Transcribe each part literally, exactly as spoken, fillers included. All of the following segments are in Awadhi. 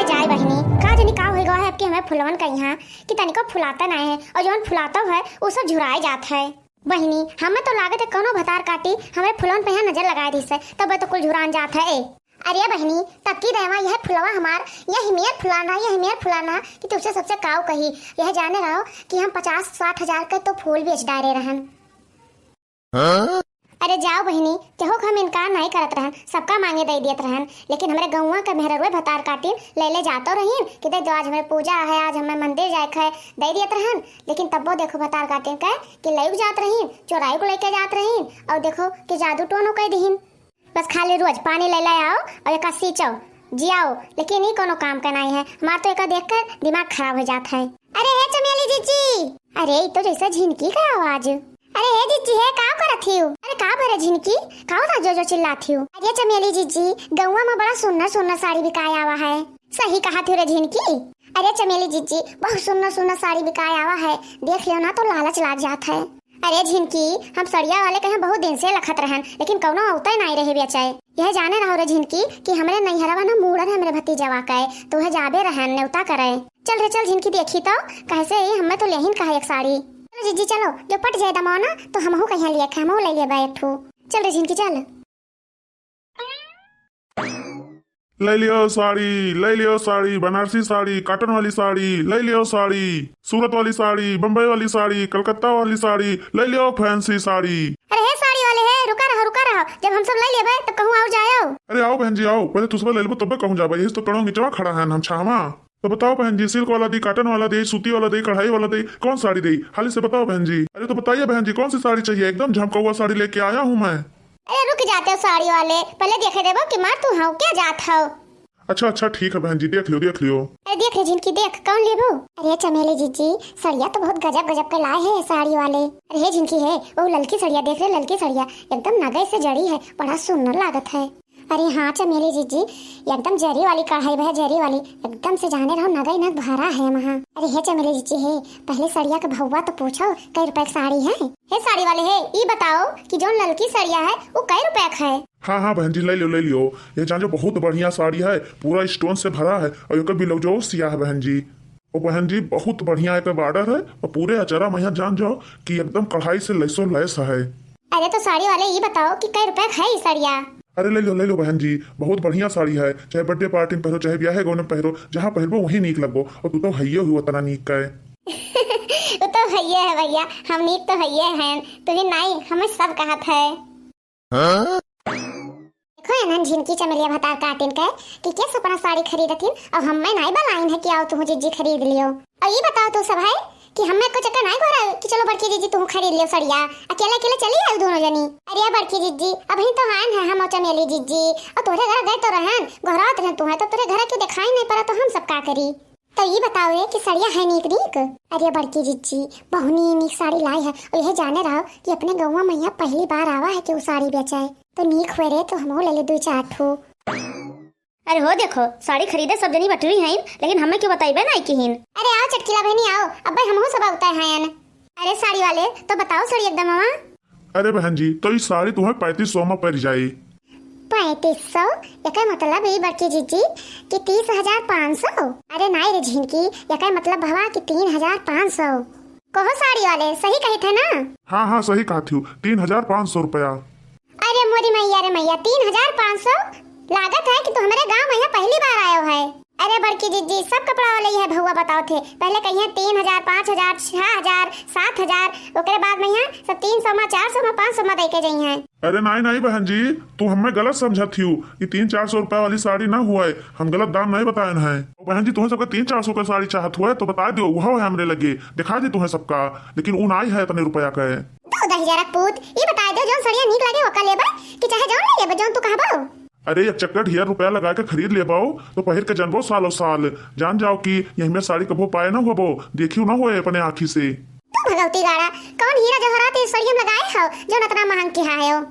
जाए बहिनी, का जानी का होइ गवा है अबकी हमरे फुलवन का इहाँ कि तनिको फुलाता नाहीं है, और जौन फुलाता है वो सब झुराए जात है। बहिनी, हमें तो लागत है कौनो भतार काटी हमरे फुलवन पे यहाँ नजर लगाए दिस है, तब तो कुल झुरान जात है। अरे बहिनी, तकी देवा, यह फुलवा हमार, यह मेर फुलाना, यह मेर फुलाना कि तुझसे सबसे काऊ कही। यह जाने रहो कि हम पचास साठ हजार के तो फूल बेच डारे रहन। हाँ? अरे जाओ बहिनी, केहू के हम इनकार नाहीं करत रहन, सबका मांगे दे दियत रहन, लेकिन हमरे गौवा के मेहररुए भतार काटिन ले ले जातो रहीन कि दे दो, आज हमरे पूजा है, आज हमें मंदिर जाए के है, दे दियत रहन। लेकिन तब्बो देखो भतार काटिन के कि लयुक जात रहीन, चोराई को लेके जात रहीन, और देखो कि जादू टोनो कह दिहिन। बस खाली रोज पानी ले ले आओ और एका सींचो, जियाओ, लेकिन ई कोनो काम का नाहीं है। हमार तो एका देख कर दिमाग खराब हो जात है। अरे हे चमेली जीजी, अरे ई तो जैसे झिनकी का आवाज। अरे हे जीजी हे, का करत हियो? अरे का भरे झिनकी, का होता जो जो चिल्लात हियो? अरे चमेली जीजी, गौवा में बड़ा सुन्नर सुन्नर साड़ी बिकाए आवा है। सही कहा थी रे झिनकी। अरे चमेली जीजी, बहुत सुन्नर सुन्नर साड़ी बिकाए आवा है, देख लियो ना तो लालच लाग जात है। अरे झिनकी, हम सड़िया वाले के यहाँ बहुत दिन से लखत रहन, लेकिन कौनो अवतय नाई रहे बेचय। यह जाने रहो रे झिनकी कि हमरे नैहरवा ना मूड़न है हमरे भतीजवा के, तो वह जाबे रहन नेवता करे। चल रे चल झिनकी, देखी तो कैसे ही हमें तो लेहिन कहा एक साड़ी। चलो जीजी चलो, जो पट जाए दमाना तो हमहू कहीं लिए, हमहू ले लेबे एक ठो। चल रे झिनकी चल। ले लियो साड़ी, ले लियो साड़ी, बनारसी साड़ी, कॉटन वाली साड़ी, ले लियो साड़ी, सूरत वाली साड़ी, बम्बई वाली साड़ी, कलकत्ता वाली साड़ी, ले लियो फैंसी साड़ी। अरे हे साड़ी वाले हे, रुका रहो, रुका रहो, जब हम सब ले लेबे तब कहूँ और जायो। अरे आओ बहन जी आओ, पहले तुसबा ले लेबो तब्बे कहूँ जाबे, यही तो पेड़ों नीचवा खड़ा है हम छावा। तो बताओ बहन जी, सिल्क वाला दी, कॉटन वाला दी, सूती वाला दी, कढ़ाई वाला दी, कौन साड़ी दी, हाली से बताओ बहन जी। अरे तो बताइए बहन जी, कौन सी साड़ी चाहिए, एकदम झमकौआ साड़ी लेके आया हूँ मैं। अरे रुक जाते हो साड़ी वाले, पहले देखे देबो कि मार तू हव क्या जात हव। अच्छा अच्छा ठीक है बहन जी, देख लियो देख लियो। अरे देख रे झिनकी देख, कौन लेबो? अरे चमेली जीजी, सड़िया तो बहुत गजब गजब के लाए है साड़ी वाले। अरे हे झिनकी हे, वो ललकी सड़िया देख रे, ललकी सड़िया एकदम नगई से जड़ी है, बड़ा सुन्नर लागत है। अरे हाँ चमेली जीजी, एकदम जरी वाली कढ़ाई बा, जरी वाली, एकदम से जाने रहो नगई नग भरा है वहाँ। अरे हे चमेली जीजी हे, पहले सड़िया के भौवा तो पूछो कई रुपए की साड़ी है। हे साड़ी वाले हे, ई बताओ कि जौन ललकी सड़िया है वो कई रुपए का है? हाँ हाँ बहन जी, ले लियो ले लियो। ये जान जो बहुत बढ़िया साड़ी है, पूरा स्टोन से भरा है और एकर ब्लाउजो सिया है बहन जी। ओ बहन जी, बहुत बढ़िया एकर बॉर्डर है और पूरे अचरा में यहाँ जान जाओ कि एकदम कढ़ाई से लैसो लैस है। अरे तो साड़ी वाले ई बताओ कि कई रुपए का है ई सड़िया? अरे ले लो ले लो बहन जी, बहुत बढ़िया साड़ी है, चाहे बर्थडे पार्टी में पहरो, चाहे ब्याहे गौने में पहरो, जहाँ पहरबो वहीं नीक लगबो। और तू तो हइये हुई उतना नीक का है। वो तो हइये है भैया, हम नीक तो हइये हैं, तू ही नाई हमें सब कहत है। हाँ? देखो एनन झिनकी चमेलिया भतार काटिन के कि केस अपना साड़ी खरीदथिन और हमें नाई बलाइन है कि आओ तुहू जीजी खरीद लियो। और ये बताओ तू सब है कि हमें को चक्कर नाई घोरा कि चलो बड़की जीजी तुहू खरीद लियो सड़िया, अकेले अकेले चली आयो दोनों जनी। अरे बड़की जीजी अबहीं तो आयन है हम और चमेली जीजी, और तोरे घर गए तो रहन, घोरात रहन तू है तो तोरे घर के दिखाई नहीं पड़ा तो हम सब का करी? तो ई बताओ रे कि सड़िया है नीक नीक? अरे बड़की जिज्जी, बहुनी नीक साड़ी लाई है, और यह जाने रहो कि अपने गौवा में यहाँ पहली बार आवा है कि वो साड़ी बेचे, तो नीक हुए रे तो हमहू ले ले दुई चार ठो। अरे हो देखो, साड़ी खरीदे सब जनी बटुरी हैं, लेकिन हमें क्यों बताइबे नहीं किहिन? अरे आओ चटकीला बहनी आओ, अब्बे हमहू सब अवते हैं। अरे साड़ी वाले, तो बताओ साड़ी एकदम मामा। अरे बहन जी, तो ई साड़ी तुम्हें पैंतीस सौ में पड़ जाई। पैंतीस सौ? एकर मतलब ई बड़की जीजी कि तीस हजार पाँच सौ? अरे नाई रे झिनकी, एकर मतलब भवा कि तीन हजार पाँच सौ। कहो साड़ी वाले, सही कही थे ना? हाँ हाँ, सही कहा थी, तीन हजार पाँच सौ रुपया। अरे मोरी मैया रे मैया, तीन हजार पाँच सौ? लागत है कि तू हमारे गांव में यहाँ पहली बार आयो है। अरे बड़की जिज्जी, सब कपड़ा वाले यह भौवा बताओ थे, पहले कहिए तीन हजार, पाँच हजार, छह हजार, सात हजार, ओकरे बाद में यहाँ सब तीन सौ में, चार सौ में, पाँच सौ में दे के जाई हैं। अरे नाई नाई बहन जी, तू हमें गलत समझत हियो। ई तीन चार सौ रुपया वाली साड़ी ना हुए, हम गलत दाम नहीं बतायन है। और बहन जी, तुम्हें सबका तीन चार सौ का साड़ी चाहत हुए तो बता दियो, वह है हमरे लगे, दिखा दी तुम्हें सबका, लेकिन ऊ नाई है इतने रुपया का। दो दहिजरा पूत, ई बताए दो, जौन सड़िया नीक लागे ओका लेबे कि चाहे जौन ले लेबे, जौन तू कहबो। अरे एक चक्कर ढेर रुपया लगा के खरीद लेबो तो पहिर के जनबो सालों साल। जान जाओ कि यही में साड़ी कबो पाए ना होबो, देखियो ना होए अपने आँखी से। तू भगवती गाड़ा, कौन हीरा जवाहरात ये सड़िया में लगाए हो जौन इतना महंग किहा है हो?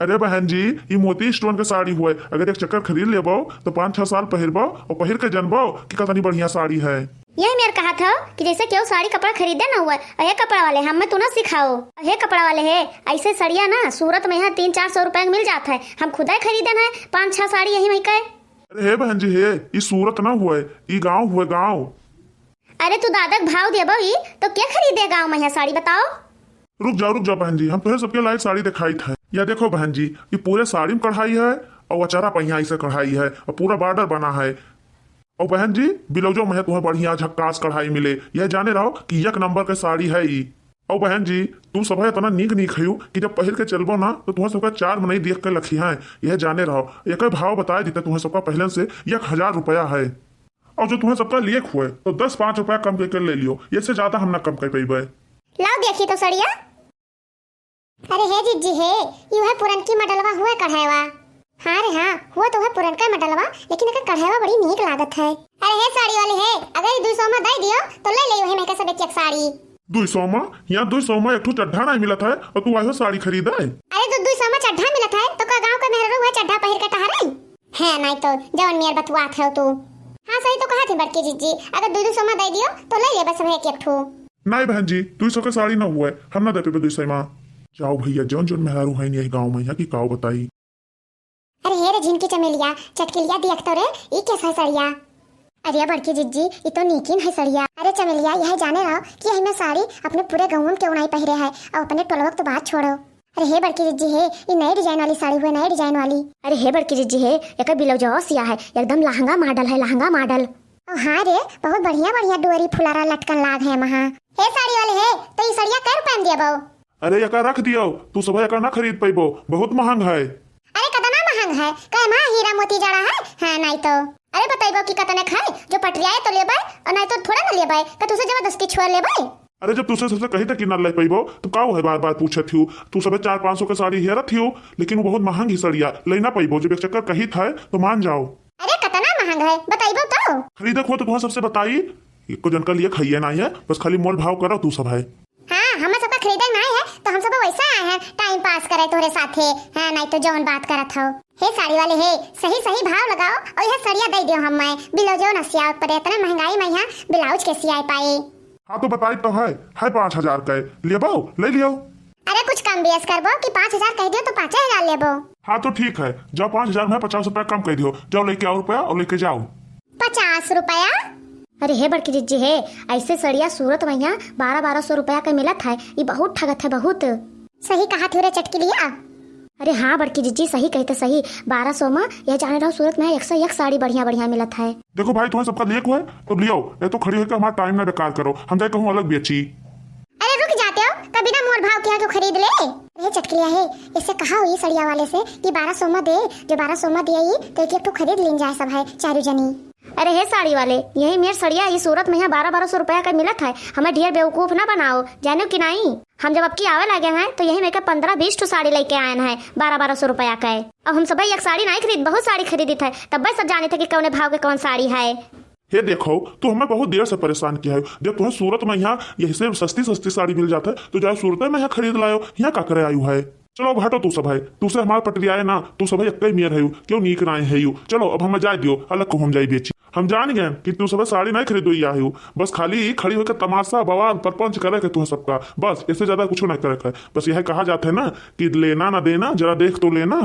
अरे बहन जी, ई मोती स्टोन के साड़ी हुए, अगर एक चक्कर खरीद लेबो तो पाँच छह साल पहिरबो और पहिर के जनबो कि कितनी बढ़िया साड़ी है। यही मेर कहा था कि जैसे केहू साड़ी कपड़ा खरीदे ना हुए, और ये कपड़ा वाले हमें तू ना सिखाओ। और ये कपड़ा वाले है, ऐसे सड़िया ना सूरत में यहाँ तीन चार सौ रुपया में मिल जात है, हम खुदा खरीदन है पाँच छह साड़ी यही वहीं के। अरे हे बहन जी हे, ई सूरत ना हुए, ई गाँव हुए, गाँव। अरे तू दादा के भाव देबो ई, तो के खरीदे गाँव में है साड़ी बताओ? रुक जाओ, रुक जाओ बहन जी, हम तोहे सबके लायक साड़ी दिखाइत है। या देखो बहन जी, ई पूरे साड़ी में कढ़ाई है और अचरा पहिया ऐसे कढ़ाई है और पूरा बॉर्डर बना है। और बहन जी, ब्लाउजो में है तुम्हें बढ़िया झक्कास कढ़ाई मिले, यह जाने रहो कि एक नंबर के साड़ी है ई। और बहन जी, तू सब इतना नीक नीक हयू कि जब पहिर के चलबो ना तो तुम्हें सबका चार मनई देख के लखी हैं, यह जाने रहो। एक भाव बताए देते तुम्हें सबका पहले से एक हजार रुपया है। और जो तुम्हें सबका लेक हुए तो दस पाँच रुपया कम करके ले लियो, इससे ज्यादा हम ना कम कर पैबे। लाओ देखी तो सड़िया। अरे हे जिज्जी हे, ई उहे पुरनकी मॉडलवा हुए कढ़ाईवा। हाँ रे हाँ, हुए तो उहे पुरनका मॉडलवा, लेकिन एकर कढ़ाईवा बड़ी नीक लागत है। अरे हे साड़ी वाली हे, अगर ई दुई सौ में दे दियो तो ले ले वही में के सब एक एक साड़ी। दुई सौ में? यहाँ दुई सौ में एक ठो चड्ढा नहीं मिलत है और तू आयो साड़ी खरीदे? अरे तो दुई सौ में चड्ढा मिलत है तो का गाँव के मेहरारू उहे चड्ढा पहिर के टहरे? है नहीं तो जवन मेर बतुआत है तू। हाँ सही तो कहा थी बड़की जिज्जी, अगर दुई दुई सौ में दे दियो तो ले ले बस एक एक ठो। नहीं बहन जी, दुई सौ के साड़ी ना हुए, हम ना दे पेबे दुई सौ में। जाओ भैया, जौन जौन मेहरारू हैं यही गाँव में, यहाँ की काव बताई। अरे हे रे झिनकी चमेलिया, चटकिलिया देख तो रे, ई कैसा है सड़िया? अरे बड़की जिज्जी, ई तो नीकिन है सड़िया। अरे चमेलिया, यह जाने रहो कि यही में साड़ी अपने पूरे गाँव में केहू नहीं पहिरे है, और अपने टोलवा के तो बात छोड़ो। अरे हे बड़की जिज्जी हे, ई नए डिजाइन वाली साड़ी हुए, नए डिजाइन वाली। अरे हे बड़की जिज्जी हे, एकर ब्लाउजवा सिया है, एकदम लहंगा मॉडल है, लहंगा मॉडल। ओ हाँ रे, बहुत बढ़िया बढ़िया डोरी फुलारा लटकन लाग है महा। हे साड़ी वाले हे, तो ई सड़िया कै रुपया में दिया बाऊ? अरे एका रख दियो, तू सब एका ना खरीद पैबो, बहुत महंग है। अरे कतना महंग है, कै महा हीरा मोती जड़ा है, हाँ नहीं तो। अरे बतैबो कि कतने खाए, जो पटरियाए तो लेबै, और नहीं तो थोड़ा ना लेबै, का तुसे जबरदस्ती छोड़ लेबै? अरे जब तुसे सबसे कही था कि ना ले पैबो, तो का है बार बार पूछत हियो? तू सबे चार पाँच सौ के साड़ी हेरत हियो, लेकिन वो बहुत महंग ही सड़िया, ले ना पैबो। जब एक चक्कर कही था तो मान जाओ। अरे कतना महंग है, बतैबो तो। खरीदे को तो तुहाँ सबसे बताई, एको जन का लिए खाइए ना है, बस खाली मोल भाव करो तू सब है। हाँ, हमें सबका खरीदे ना है, तो हम सब वैसा आए हैं टाइम पास करे तोरे साथे। हाँ, नहीं तो जौन बात करत हो। हे साड़ी वाले हे, सही सही भाव लगाओ और यह सड़िया दे दियो हमें। ब्लाउजो न सियावे पड़े, इतना महंगाई में यहाँ ब्लाउज के सियाए पाए। हाँ तो बताई तो है, है पाँच हजार का, लेबो, ले लियो। अरे कुछ कम बेस करबो कि पाँच हजार कह दियो तो पाँचे हजार लेबो। हाँ तो ठीक है, जाओ पाँच हजार में पचास रुपया कम कर दियो, जाओ लेके आओ रुपया और लेके जाओ। पचास रुपया? अरे हे बड़की जिज्जी हे, ऐसे सड़िया सूरत में यहाँ बारह बारह सौ रुपया के मिलत है, ई बहुत ठगत है बहुत। सही कहा थी रे चटकिलिया। अरे हाँ बड़की जिज्जी, सही कहते सही, बारह सौ में यह जाने रहो सूरत में एक सौ एक साड़ी बढ़िया बढ़िया मिलत है। देखो भाई, तुम्हें सबका लेक हुआ है तो लियो, नहीं तो खड़ी होकर हमारा टाइम ना बेकार करो, हम जाए कहूँ अलग बेची। अरे रुक जाते हो, कभी ना मोल भाव किया तो खरीद ले। अरे चटकिलिया हे, इससे कहा हुई सड़िया वाले से कि बारह सौ में दे, जो बारह सौ में दिया ही तो एक एक ठो खरीद लीन जाए सब है चारू जनी। अरे हे साड़ी वाले, यही मेर सड़िया ई सूरत में यहाँ बारह बारह सौ रुपया का मिलत है, हमें ढेर बेवकूफ ना बनाओ, जानो कि नहीं? हम जब अबकी आवे लागे हैं तो यही में के पन्द्रह बीस ठो साड़ी लेके आयन है बारह बारह सौ रुपया के। अब हम सब एक साड़ी नहीं खरीद, बहुत साड़ी खरीदित है, तब सब जाने थे कि कौने भाव के कौन साड़ी है। हे देखो, तू हमें बहुत देर से परेशान किया है। जब तुम्हें सूरत में यहाँ यही से सस्ती सस्ती साड़ी मिल जाता है, तो जाओ सूरत में यहाँ खरीद लायो, यहाँ का करे आयु है? चलो अब हटो तू सब है, तू से हमार पटरियाए ना, तू सब है एक्के मेर है, क्यों नीक राय है यू। चलो अब हमें जाए दियो, अलग को हम जाई बेची। हम जान गए कि तू सब साड़ी नहीं खरीदो या है, बस खाली खड़ी होकर तमाशा बवाल परपंच करे के तू सबका, बस इससे ज्यादा कुछ नहीं करे के। बस यह कहा जाता है ना कि लेना ना देना, जरा देख तो लेना।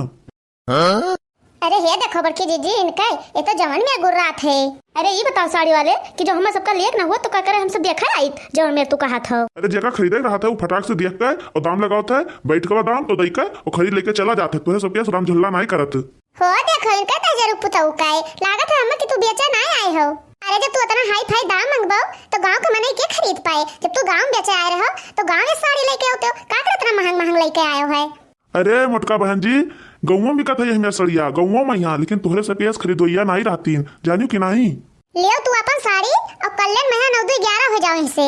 अरे हे देखो बड़की जिज्जी, इनका ये तो जवन में गुर्रात है। अरे ई बताओ साड़ी वाले कि जो हमार सबका लेक ना हुआ तो का करे, हम सब देखा आइत जवन में तू कहा था। अरे जेका खरीदे रहा था वो फटाक से देख के और दाम लगावत है, बैठ के दाम तो दई के और खरीद लेके चला जाते, तुहे सब के राम झुल्ला नहीं करत। हो देखो इनका तो जरूर पुताऊ का है, लागत है हमें कि तू बेचे ना आए हो। अरे जब तू इतना हाई फाई दाम मंगबो तो गांव के मनई के खरीद पाए, जब तू गांव में बेचे आए रहो तो गांव में साड़ी लेके होते हो, का करे इतना महंग महंग लेके आयो है? अरे मोटका बहन जी, गौवा में बिकत है यही मेर सड़िया, गौवा में यहाँ, लेकिन तोहरे सबके यस खरीदोइया नहीं रहतीन, जानियो कि नहीं? लियो तू अपन साड़ी और कल्याण महीना नौ दो ग्यारह हो जाओ इनसे।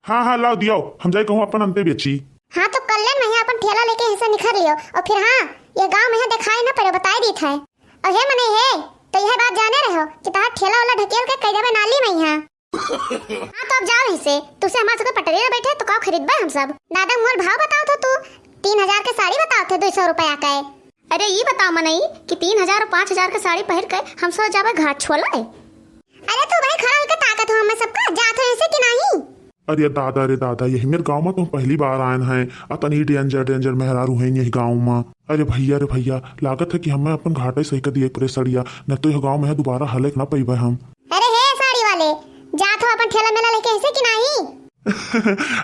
हाँ हाँ लाओ दियो, हम जाए कहूँ अपन अंते बेची। हाँ तो कल्याण महीना अपन ठेला लेके हिस्से निखर लियो और फिर हाँ, ये गांव में है दिखाई ना पड़े, बताई दी था। और हे मने हे, तो यह बात जाने रहो कि तार ठेला वाला ढकेल के कह देवे नाली में यहाँ। हाँ तो अब जाओ यहीं से, तुसे हमार सबके पटरी में बैठे तो का खरीदबे हम सब। दादा मोल भाव बताओ तो तू, तीन हजार के साड़ी बताओ थे दो सौ रुपया के। अरे ई बताओ मनई कि तीन हजार और पाँच हजार के साड़ी पहिर के हम सब जाबे घाट छोले। अरे तू भाई खड़ा होके ताकत हो हमें सबका, जात हो ऐसे कि नहीं? अरे दादा रे दादा, यही मेरे गाँव मा तो हम पहली बार आएन हैं। अतनी danger danger मेहरारू हैं यही गाँव मा। अरे भइया रे भइया, लागत है कि हमें अपन घाटा ही सही कर दिए पूरे सड़िया, न तो यह गाँव मा है दोबारा हलेक ना पइबे हम। अरे हे साड़ी वाले, जात हो अपन ठेला मेला लेके ऐसे कि नहीं?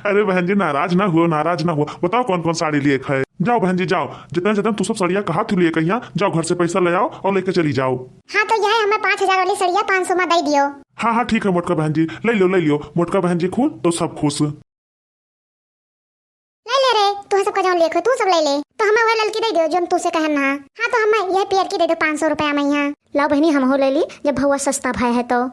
अरे बहन जी, नाराज ना हुओ, नाराज ना हुओ। बताओ कौन कौन साड़ी लिए खाए। जाओ बहन जी, जाओ। जितने जितने तू सब सड़िया कहा थी लिए कहिया, जाओ घर से पैसा ले आओ और लेके चली जाओ। हाँ, तो यह हमें पाँच हजार वाली सड़िया पाँच सौ मा दे दियो। हाँ हाँ, ठीक है मोटका बहन जी, ले लियो, ले लियो। मोटका बहन जी खुश तो सब खुश। ले ले रे, तू सबका जौन लेख हो, तू सब ले ले। तो हमें वह ललकी दे दियो, जौन तू से कहन ना। हाँ, तो हमें यह पियर की दे दो पाँच सौ रुपया मा यहाँ। लाओ बहनी, हम हो ले ली, जब भउआ सस्ता भय है तो।